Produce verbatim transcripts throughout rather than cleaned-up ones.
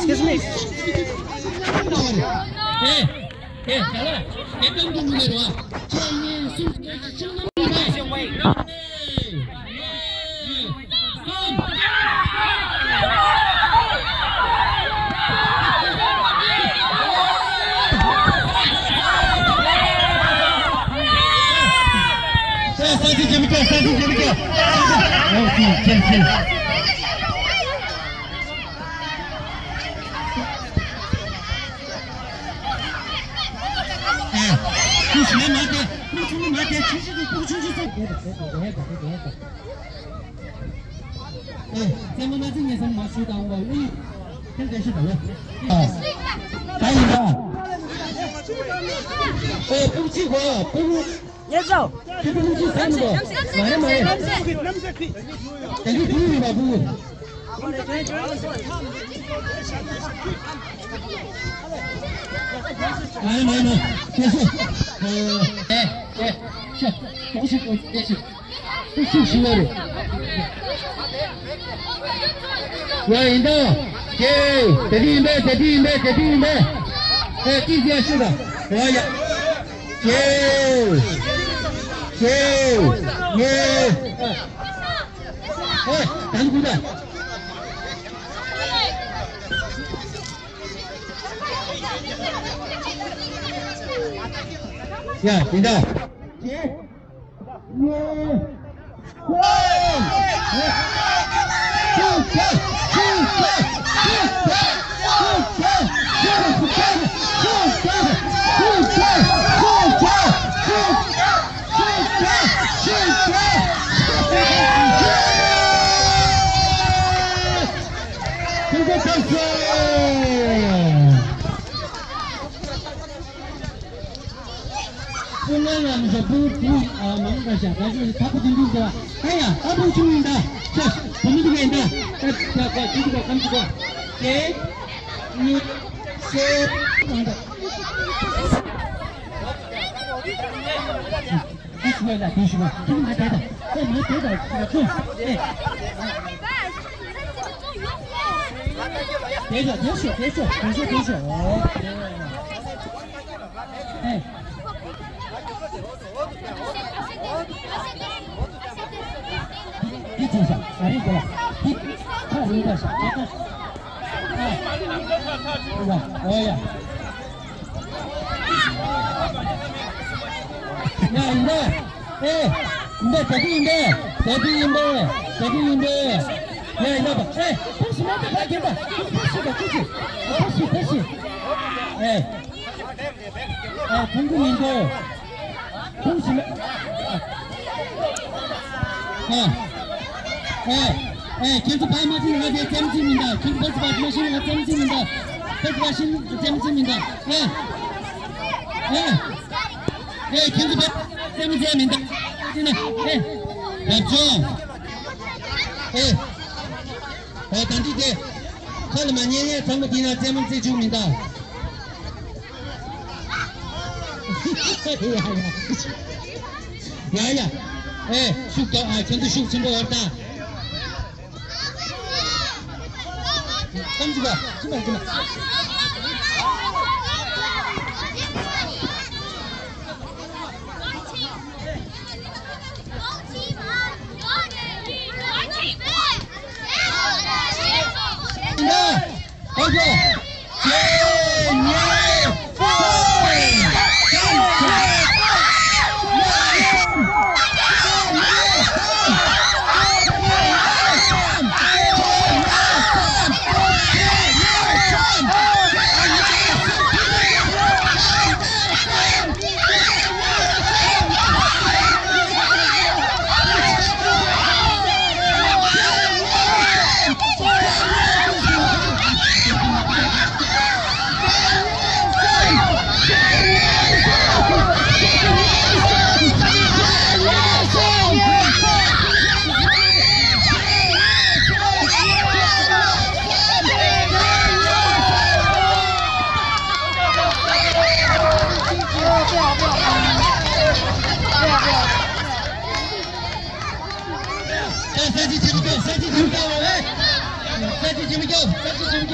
Excuse me. Hey, hey, hello. ཉེ་ཚོ། ཁྱེད་ཀྱི་ལུགས་ཅི་ཟེར་ནི་གོ། མ་རེད་མ་རེད། དེ་གི་བུ་ཡིན་པ་བུ། མ་རེད་མ་རེད་མ་རེད། ཁྱེད་ཚོ། ཨེ་ཨེ་ཤ། གོང་ཞིག་གོང་ཞིག་ཨེ་ཤ། ཤུགས་ཤིག་ལ་རེད། ཡ་ཡིན་ད། ཀྱེ། དེ་དུས་ཡིན་པས་དེ་དུས་ཡིན་པས་དེ་དུས་ཡིན་པས། ཨེ་ཏི་ཟེར་ཤུགས་དང་། ཡ་ཡ། ཀྱེ། ཀྱེ། ངེ། ཨེ་ད་ནི་ཀུན་ད། ཡ་ཡིན་ད། ཀྱེ། ཀུན་ལ་ལ་མི་ཤ་བུ་བུ་ཨ་མང་ག་ཤ་ག་ཤ་ཐ་པ་དུ་འདུག་ག་ཨ་ཡ་ཨ་བུ་ཆུང་ཡིན་ད་ཤ་བུ་མི་འདུག་ག་ཡིན་ད་ཨ་ཤ་ག་ཅི་འདུག་ག་ཁམ་འདུག་ག་ཀྱེ་གཉིས་གསུམ་མང་ད། ཨ་ཤ་ལ་དེ་ཤ་ཁྱི་མ་དེ་ད་ཨ་མ་དེ་ད་ཤ་ཁྱི་ཨེ། དེ་ཤ་དེ་ཤ་དེ་ཤ་དེ་ཤ་དེ་ཤ་ཨོ་དེ། ཨེ། འདི་བྱས་ཤག་ཨ་རིག་གོ་ལ། འདི་ཁ་རིག་པ་ཤག་ཨ་ཁ། ཨ། ཨོ་ཡ། ཡ་ཡིན་པས། ཨེ། ཡིན་པས་དེ་དུས་ཡིན་པས། དེ་དུས་ཡིན་པས། དེ་དུས་ཡིན་པས། ཡ་ཡིན་པས། ཨེ། ཕ་ཤི་མ་ཏི་ཕ་རྒན་པ། ཕ་ཤི་པ་ཕ་ཤི། ཕ་ཤི་ཕ་ཤི། ཨེ། ཨ་ཁོང་ཁྲོ་མི་འདུག་ཁོང་ཞི་ལ། ཨ། ཨེ། ཨེ། ཁྱེད་ཚོ་ཕར་མ་ཕྱིན་ང་ཚོའི་རྩེད་མོ་རྩེ་མི་འདུག་ཁྱེད་ཚོ་ཕར་ཕར་མ་ཕྱིན་ང་རྩེད་མོ་རྩེ་མི་འདུག་ཕར་ཕར་ཕྱིན་རྩེད་མོ་རྩེ་མི་འདུག་ཨེ། ཨེ། ཨེ། ཁྱེད་ཚོ་ཕར་རྩེད་མོ་རྩེ་མི་འདུག་ཨེ། རབ་བྱུང་། ཨེ། ཨེ། ད་འདི་དེ། ཁ་ལ་མ་ཉན་ཡས་ཚང་མ་དེ་ན་རྩེད་མོ་རྩེ་བཅུག་མི་འདུག་ཡ་ཡ། ཨེ། ཤུགས་རྒྱོབ་ཨ། ཁྱེད་ཚོ་ཤུགས་ཆེན་པོ་ཡོད་ད། ཀམ་ཅི་ག་ཅི་མ་ཅི་མ། ཡིན་ད་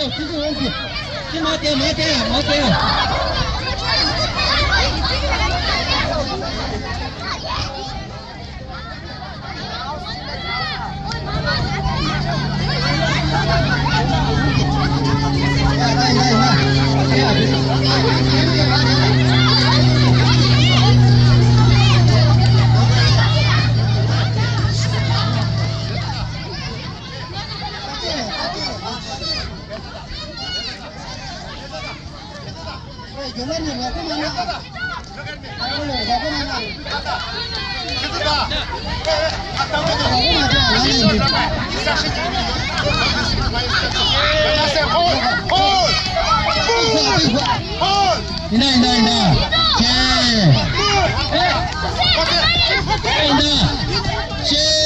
ཡིན་ད་ཡིན་ད། ཅེ། ཡིན་ད། ཅེ།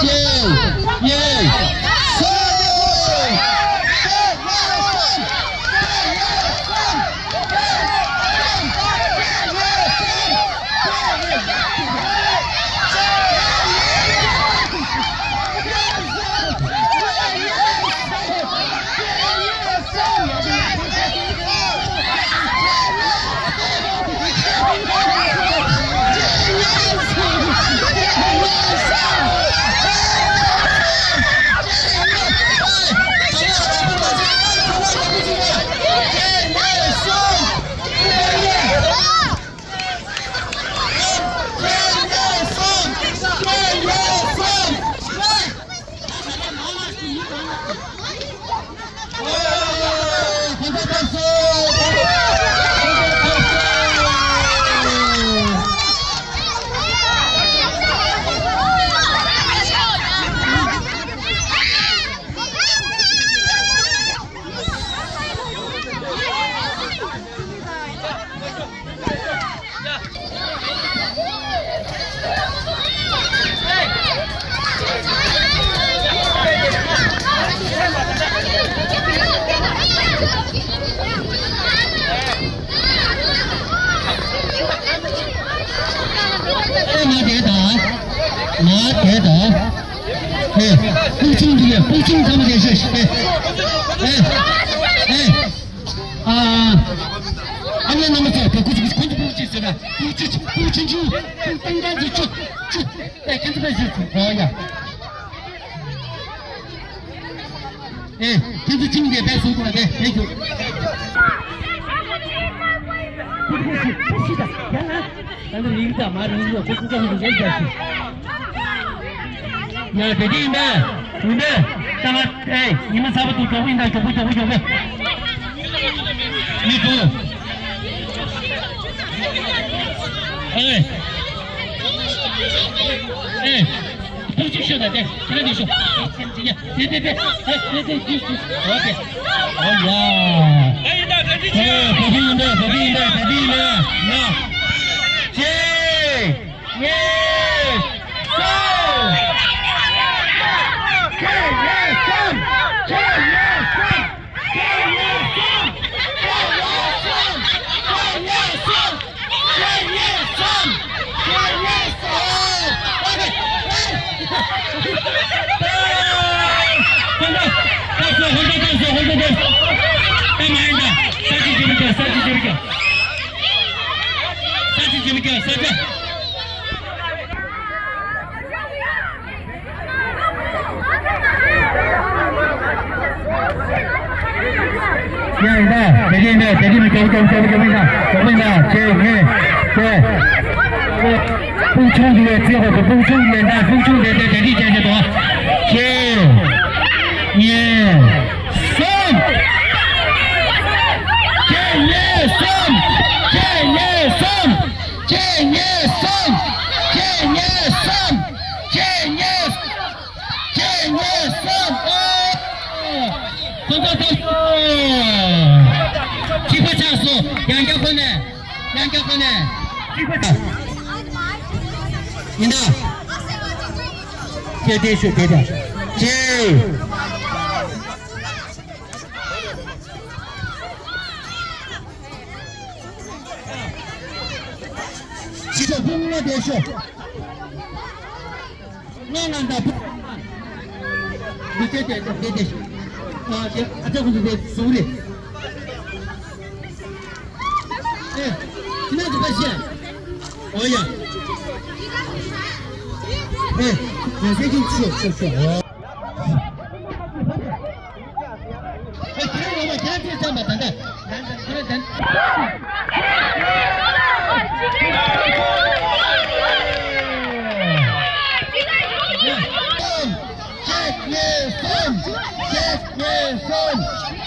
ཅེ། ཡེ། སོ། ང་དེ་དང་། ང་དེ་དང་། ཨེ། སྤུ་ཆུང་འདི་ཡ། སྤུ་ཆུང་ཚང་མ་དེ་ཤོད་ཤིག་ཨེ། ཨེ། ཨེ། ཨ། ཨ་ནི་རྣམ་པ་ཚོ་དེ་ཀུ་ཅི་ཀུ་ཅི་ཁོང་ཚོ་སྤུ་ཅི་ཟེར་ན་སྤུ་ཅི་སྤུ་ཆུང་ཆུང་སྤུ་ཏང་ཏང་ཅི་ཆུ་ཆུ། ཨེ། ཁྱེད་ཚོ་པས་ཞུ་ཆུ་གོ་ཡ། ཨེ། ཁྱེད་ཚོ་ཅི་མི་དེ་པས་སུ་གོ་ལ་དེ་དེ་ཞུ། ཁུ་ཁུ་ཤི་ཁུ་ཤི་ད་ཡ་ན། ད་ནི་རིག་ད་མ་རིག་ཡོད་ཁུ་ཁུ་ཁུ་ཁུ་ཡོད་ཡ་ཤི། ཡ་དེ་དེ་ཡིན་པས་ཡིན་པས། ད་ང་ཨེ་ཉི་མ་ཚ་བ་དུ་མགྱོགས་པོ་ཡིན་ད་མགྱོགས་པོ་མགྱོགས་པོ་མགྱོགས་པོ། མི་དུ། ཨེ། ཨེ། ཐུགས་རྗེ་ཆེ་ད་དེ་ཁྱེད་རང་དེ་ཤོག་ཡ་དེ་དེ་དེ་དེ་དེ་དེ་དེ་དེ་ཨོ་ཡ། ཨེ་ཡིན་ད་དེ་དེ་ཆེ། ཨེ་དེ་དེ་ཡིན་ད་དེ་དེ་ཡིན་ད་ན། ཅེ། ཡེ། སོ། ཅེ་ཡེ་སོ། ཅེ་ཡེ་སོ། ཡ་ཡིན་ད། དེ་གིན་ད། དེ་གིན་ད། ཅོག་ཅོག་ཅོག་ཅོག་མིན་ད། ཅོག་མིན་ད། ཅེ་ངེ་ཅེ། ཕུག་ཆུང་གི་ཡོད་ཚེ་ཧོ་ཕུག་ཆུང་གི་ཡོད་ད། ཕུག་ཆུང་དེ་དེ་དེ་གིན་ཅེ་ཅེ་དོ། ཅེ་ངེ་སོང་། ཅེ་ངེ་སོང་། ཅེ་ངེ་སོང་། ཅེ་ངེ་སོང་། ཅེ་ངེ་སོང་། ཅེ་ངེ་སོང་། ཅེ་ངེ་སོང་། ཨོ། ཁོང་ཚོ་ཐོབ་སོང་། གཅིག་པ་ཆགས་སོང་། ཡང་བསྐྱར་ཁོ་ནས། ཡང་བསྐྱར་ཁོ་ནས། གཅིག་པ་ཆགས། ཡིན་ད། ཅེ་དེ་ཤོད་དེ་དང་། ཅེ། ཅི་ཚོ་ཕུང་ན་དེ་ཤོད། ང་ང་འདྲ་ཕུང་། འདི་བལྟས་ཏེ་བལྟས་ཏེ། ཨ་ཅག་ཨ་ཅག་ཁོང་ཚོ་དེ་བཟུང་རེད། ཨེ། ཁྱི་ནག་ཚོ་ཕར་བཤད། ཨོ་ཡ། ཨེ། ང་ཚོས་ཀྱིས་ཤོག་ཤོག་ཤོག་ཨོ། ཨེ། ཁྱེད་རང་ལ་ཁྱེད་རང་ཚོས་བསམ་པ་ད་ལྟ། ད་ལྟ་ཁྱེད་རང་ད། གཅིག་གཉིས་གསུམ། གཅིག་གཉིས་གསུམ།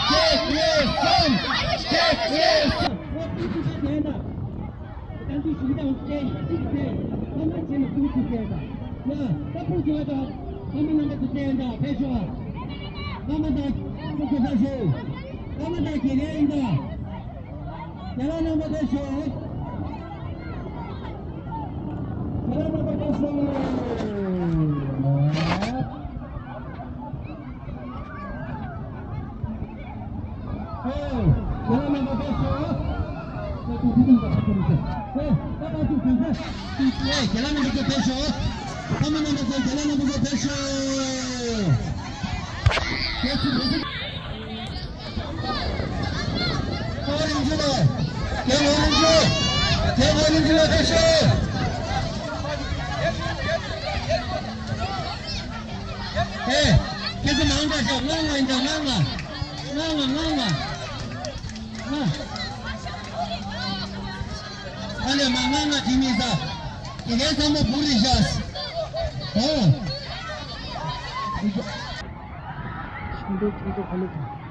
གཅིག་གཉིས་གསུམ། གཅིག་གཉིས་གསུམ། རྒན་ལགས་རྣམ་པ་ཕེབས་ཤོག་རྒན་ལགས་རྣམ་པ་ཕེབས་ཤོག་ཨེ། རྒན་ལགས་རྣམ་པ་ཕེབས་ཤོག་ཨེ། ད་ཕ་ཚུགས་གང་ས། ཨེ། རྒན་ལགས་རྣམ་པ་ཚོ་ཕེབས་ཤོག་ཕ་མ་རྣམ་པ་ཚོ་རྒན་ལགས་རྣམ་པ་ཚོ་ཕེབས་ཤོག་རྒན་ཚོ་ཕེབས་ཤོག་ཨོ་རིན་ཆུ་ལ། རྒན་ཨོ་རིན་ཆུ། རྒན་ཨོ་རིན་ཆུ་ལ་ཕེབས་ཤོག་ཨེ། ཁྱེད་ཚོ་མང་དྲགས་ཤག་ངང་ང་ཡིན་ད་ངང་ང་། ངང་ང་ངང་ང་། ཨ་ལས་མ་ངང་ང་དྲི་མི་ཟ། དེ་གའི་ཚང་མ་བུ་རེད་ཤག་ཨོ། ཤིང་ཏོག་ཁྱེད་ཚོ་ག་ལེ་དང་།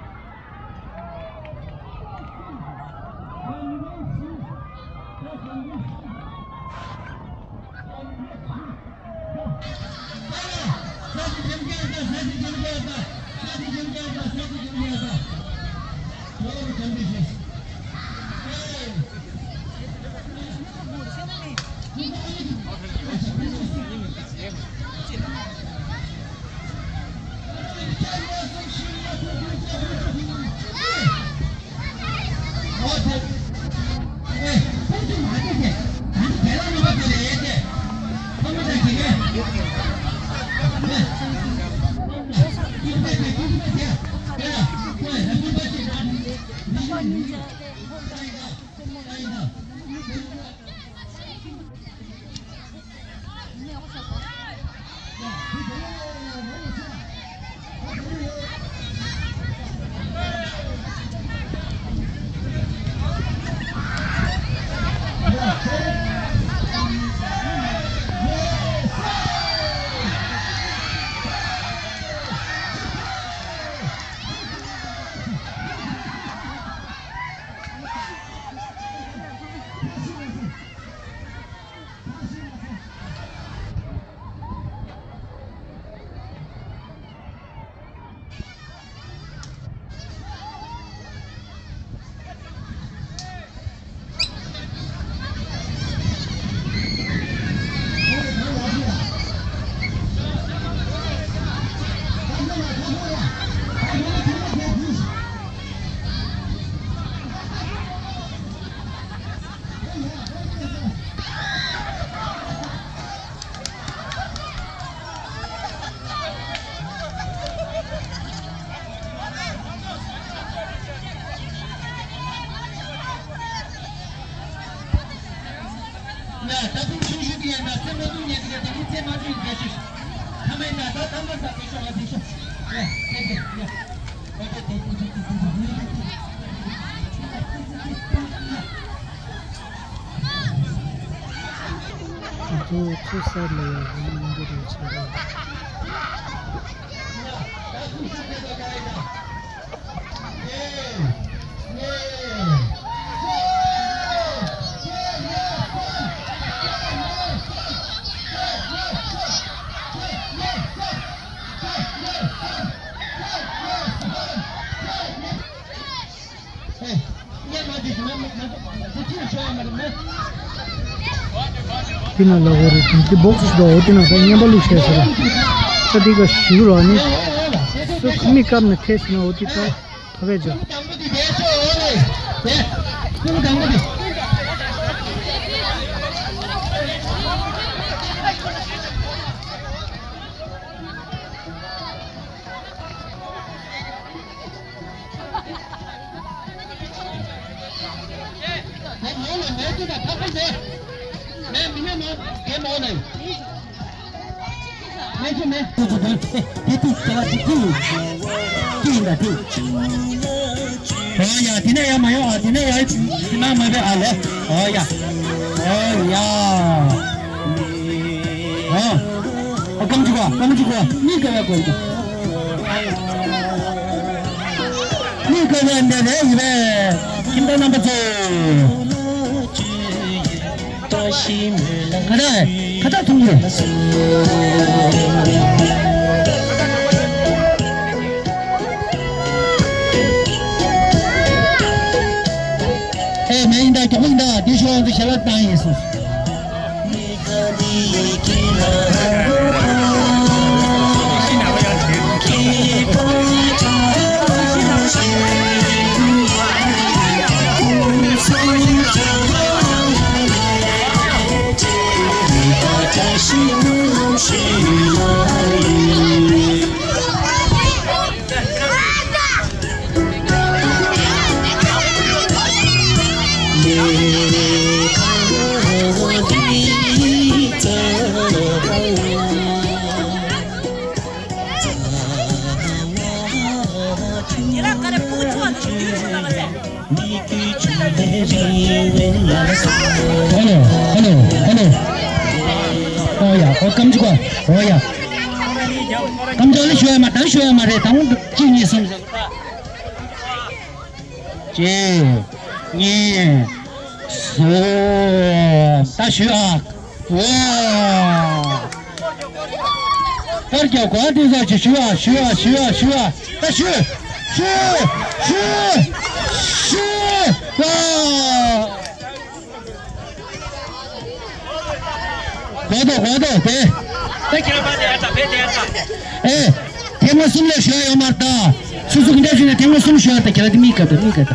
ཡ། ད་དུང་ཆུང་ཤོས་དེ་ཡང་ན་སེམས་མ་སྡུག་ཉན་དེ་ག་དེ་ནི་ཚེ་མ་འཕྲོད་དགའ་ཤོས། ཐ་མའི་ན་ད་ཐ་མ་ད་དེ་ཤོག་ཨ་དེ་ཤོག་ཡ་དེ་དེ་ཡ། ད་ད་དེ་དེ་དེ་དེ་དེ་དེ་དེ། ཚོ་ཚོ་ས་ལ་ཡ་རང་མང་པོ་རེད་ཆེ་རེད། དེ་ན་ལ་འོ་རེད་དེ་འདི་སྦོག་སི་ཞིག་འདུག་འོ་དེ་ན་ད་བརྙན་པ་བླུགས་བྱས་ཟེར་ལ། ད་འདི་ག་ཞུ་རོགས་ནི། སུ་ཁ་མི་བཀབ་ནས་ཐེ་ཟེར་ན་འོ་དེ་ད་ད་གས་འཇོག་མེད་ཅེས་དང་ཐག་པ་མེད། མེད་མི་མེད་མོ་དེ་མོ་ནས། མེད་ཅེས་མེད། དེ་དེ་དེ་དེ་ལ་དེ་དེ་དེ་ཡིན་ད་དེ། ཨོ་ཡ་དེ་ནས་ཡ་མ་ཡོང་ཨ་དེ་ནས་ཡ་དེ་ན་མ་བས་ཨ་ལོ། ཨོ་ཡ། ཨོ་ཡ། ཨོ། ཨ་ཀམ་ཅི་གོ་ཀམ་ཅི་གོ་མི་ག་བ་གོ་ཅི། མི་ག་བ་འདི་རེད་ཡིན་པས། ཁྱིམ་བདག་རྣམ་པ་ཚོ། ཁ་བཏགས་ཁ་བཏགས་ཐུང་རེད། ཨེ་མེ་ཡིན་ད་གྱོགས་ཡིན་ད་དེ་ཤོག་ཏུ་ཞལ་ལག་བཏང་ཡིན་སོང་། ཧེ་ལོ། ཧེ་ལོ། ཧེ་ལོ། ཨོ་ཡ། ཨོ་ཀམ་ཅི་གོ། ཨོ་ཡ། ཀམ་ཅི་ལ་ཞུ་ཡ་མ་ད་ཞུ་ཡ་མ་རེད་ད་གཅིག་གཉིས་གསུམ་ཟེར་གྱི་ད། གཅིག་གཉིས། གསུམ། ད་ཞུ་ཨ། ཝ། ད་རྒྱབ་གོ་ཨ་དེ་ཟ་ཅིག་ཞུ་ཨ་ཞུ་ཨ་ཞུ་ཨ་ཞུ་ཨ། ད་ཞུ། ཞུ། ཞུ། ཞུ། ཝ། གོ་དོ་གོ་དོ་དེ། ད་ཁྱེད་རང་ཕར་དེ་ཡར་ད་ཕེ་དེ་ཡར་ད། ཨེ། ཐེངས་མ་གསུམ་ལས་ཞུ་ཡ་ཡོད་མ་རེད་ད། སུ་སུ་གི་འདྲ་ཞུ་ན་ཐེངས་མ་གསུམ་ཞུ་ཡ་ད་ཁྱེད་རང་དེ་མི་ག་ད་མི་ག་ད།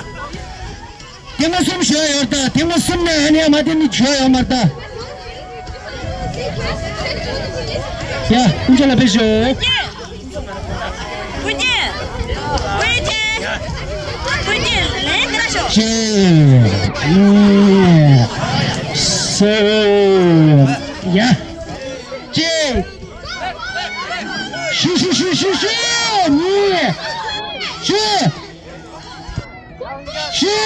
ཐེངས་མ་གསུམ་ཞུ་ཡ་ཡོད་ད་ཐེངས་མ་གསུམ་ནས་ཨ་ནི་ཡ་མ་དེ་ནི་ཞུ་ཡ་ཡོད་མ་རེད་ད། ཡ། ཀུན་སྤྱོད་ལ་ཕེབས་ཤོག་ཀུན་མཁྱེན། ཀུན་མཁྱེན། ཀུན་མཁྱེན། ལན་འདི་ལ་ཤོག་གཅིག་གཉིས། གསུམ། ཡ། གཅིག་ཤུ་ཤུ་ཤུ་ཤུ་ཤུ། གཉིས། ཤུ། ཤུ།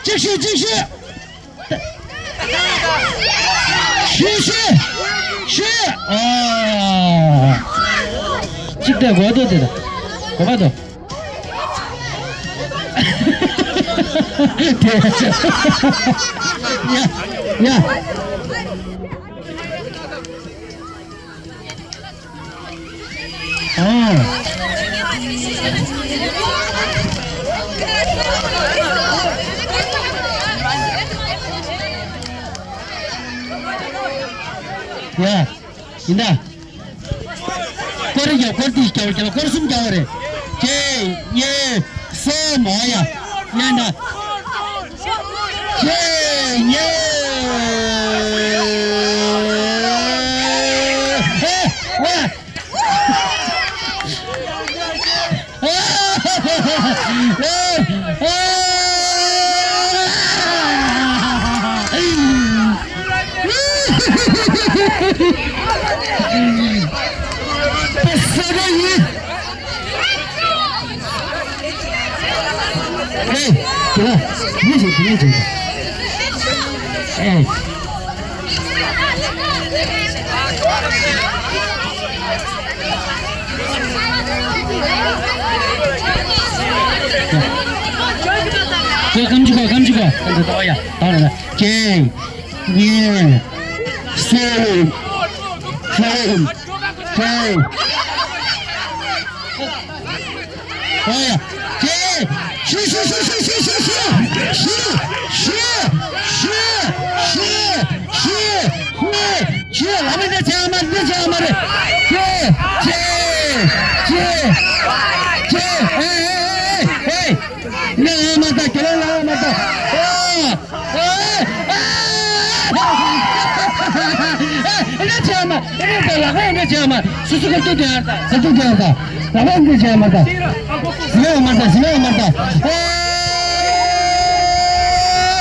གཅིག་ཤུ་གཅིག་ཤུ། ཤུ་ཤུ། ཤུ། ཨ། གཅིག་ད་གོ་དོ་དེ་ད། གོ་བ་དོ། དེ། ཡ། ཡ། ཨོ། ཡ། ཡིན་ད། སྐོར་རེ་རྒྱག་སྐོར་དེ་རྒྱག་རྒྱག་སྐོར་གསུམ་རྒྱག་པ་རེད། གཅིག་གཉིས། གསུམ། ཨོ་ཡ། ཡ་ད། གཅིག་གཉིས། ཧེ། ཝ། ཁམ་ཅིག་གོ། ཁམ་ཅིག་གོ། ད་ཡ། ད་ར་ད། གཅིག་གཉིས། གསུམ། གསུམ། གསུམ། ཨོ་ཡ། ཅེ། ཤི་ཤི་ཤི། ཤི། ལ་མི་འདི་ཅང་མ་འདི་ཅང་མ་རེད། ཅེ། ཅེ། ཅེ། ཅེ། ཨེ་ཨེ་ཨེ་ཨེ། ནི་ཨ་མ་ད་ཁྱེད་རང་ལ་ཨ་མ་ད། ཨོ། ཨེ་ཨེ་ཨེ། ཨེ་ཨེ་ཅང་མ། ཨེ་ནི་ད་ལག་པ་ཨེ་ནི་ཅང་མ། སུ་སུ་ཁ་ཏུ་དེ་ཨ་ད། ཁ་ཏུ་དེ་ཨ་ད། ལག་པ་ཨེ་ནི་ཅང་མ་ད། སི་མེ་ཨ་མ་ད། སི་མེ་ཨ་མ་ད། ཨོ།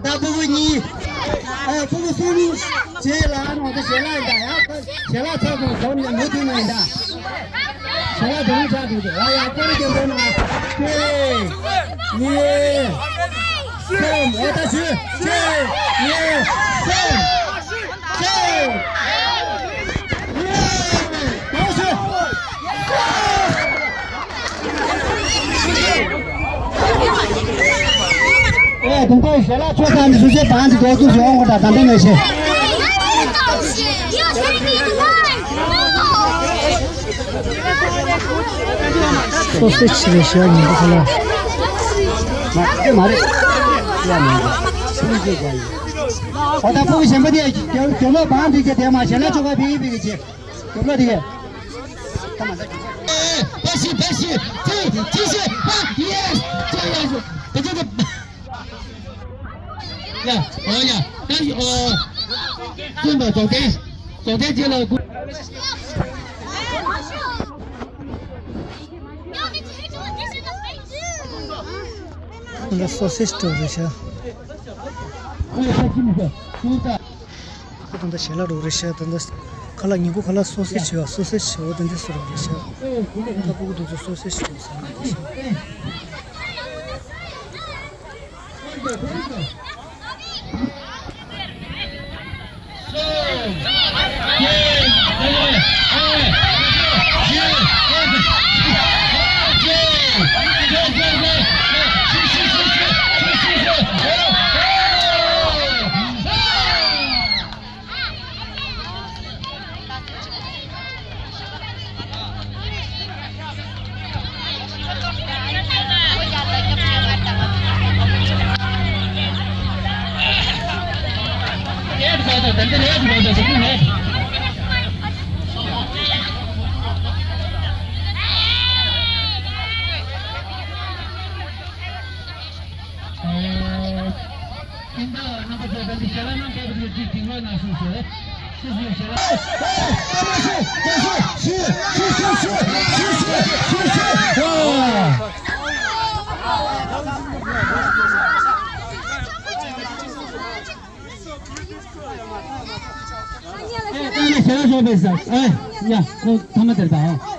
ད་ཕྲུ་གུ་གཉིས། ཨ། ཕྲུ་གུ་གསུམ་བྱས་ལ་ནང་དུ་ཞལ་ལག་ཡིན་ད། ཡ། ཞལ་ལག་ཚར་སོང་། གོང་ནས་མུ་མཐུད་ནས་ཡིན་ད། ཞལ་ལག་སྒྲུང་ཆགས་འདུག་ད། ཡ་ཡ། སྐོར་རྒྱག་འགྲོ་ན། གཅིག་གཉིས། གསུམ། འོ་ད་ཞུ། གཅིག་གཉིས། གསུམ། གཅིག་གཉིས། གང་ཞུ། ཨེ། དུང་དཀར་ཞལ་ལག་ཆོག་ས་ནས་སུ་ཆེ་བང་གི་འགོ་ཚུགས་ཡོང་གོ་ད། ད་འདི་ནས་ཤེས། སོ་སོ་ཆི་རེད་ཤག་ཉིན་གུང་ཁ་ལག་མ་རེད། མ་རེད། ཡ་མ་རེད། ཨོ་ད་ཕྲུ་གུ་གཞན་པ་དེ་རྒྱབ་ལོགས་བང་སྒྲིག་གི་དེ་མ་ཞལ་ལག་ཆོག་པ་ཕ་གི་ཕ་གི་བྱེད། རྒྱབ་ལོགས་དེ་གས། ཨེ། ཕ་ཤི་ཕ་ཤི། ཐུ་ཐུ་ཤི། ཨ། ཡེ་སི། ཡེ་སི། ཡ། ཨོ་ཡ། ད་ཨོ། ཀུན་པ་རྫོགས་ལྡན། རྫོགས་ལྡན་རྗེས་ལ་ཀུན། ད་སོ་སེ་སི་སྒྲུག་རེད་ཤག་ཀུན་པ་ཁྱིམ་པ་ཀུན་པ། ད་ལྟ་ཞལ་ལག་སྒྲུག་རེད་ཤག་ད་ལྟ་ཁ་ལག་ཉིན་གུང་ཁ་ལག་སོ་སེ་སི་བྱས་པ། སོ་སེ་སི་བྱས་པ་དེ་འདྲ་སུ་རུབ་རེད་ཤག་ད་ཕྲུ་གུ་དེ་ཚོ་སོ་སེ་སི་སྒྲུག་ས་རེད་ཤག་ཨེ། ད་ནི་ཞལ་ལག་ཞོགས་པའི་ཟ། ཨེ། ཡ། ཁོ་ཐ་མ་དེར་ད།